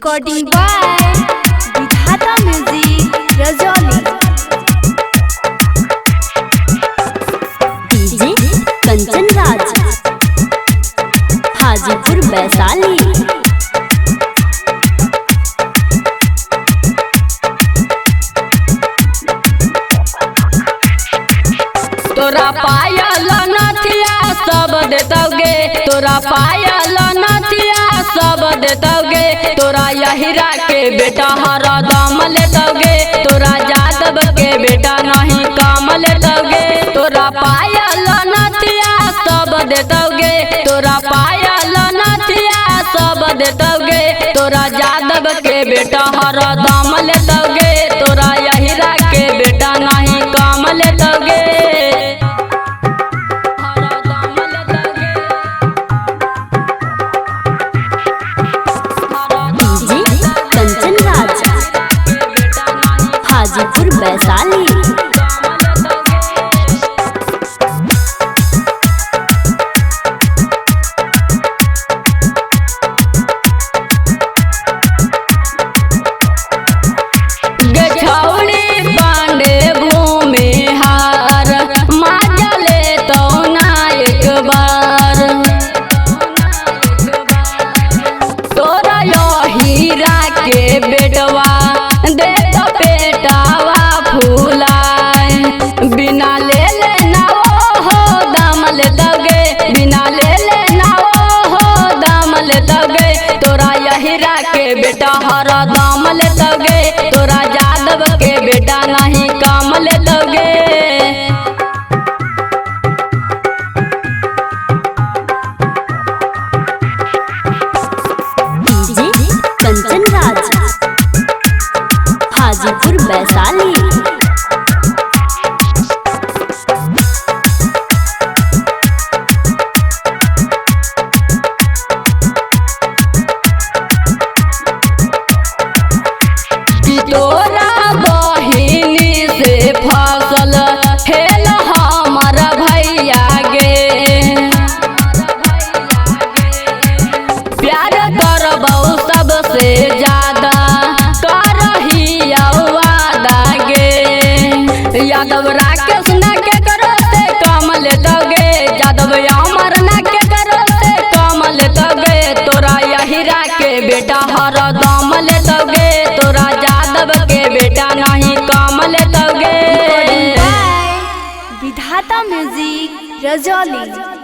Recording by Vidhata music Rajauli. DJ Kanchan Raj, Hajipur Vaishali. तोरा पायल नथिया सब देतौगे, तोरा पायल नथिया सब देतौगे, तोरा यहिरा के बेटा हरदम लेतौगे, तोरा जादव के बेटा नहीं कम लेतौगे। तोरा पायल नथिया सब देतौगे, तोरा पायल नथिया सब देतौगे, तोरा जादव के बेटा हरदम लेतौगे, तोरा यहिरा के बेटा नहीं कम लेतौगे। डीजे कंचन राज, हाजीपुर वैशाली। के बेटवा दे तो पेटावा फूलाए, बिना ले लेना वो हो दाम ले दोगे, बिना ले लेना वो हो दाम ले दोगे, तोरा यहिरा के बेटा हर दाम ले दोगे, तोरा जादव के बेटा नहीं कम ले दोगे। कंचन राज, हाजीपुर वैशाली। तोरा बहिनी से फसल हेल हमर भैया गे, प्यार करबौ सबसे ज्यादा करही वादा गे, यादव राकेश ना के करो से कम लेतौगे, यादव अमर ना के करो से कम लेतौगे, तोरा यहिरा के बेटा हरदम लेतौगे, तोरा जादव के बेटा नहीं कम लेतौगे। विधाता म्यूजिक रजौली।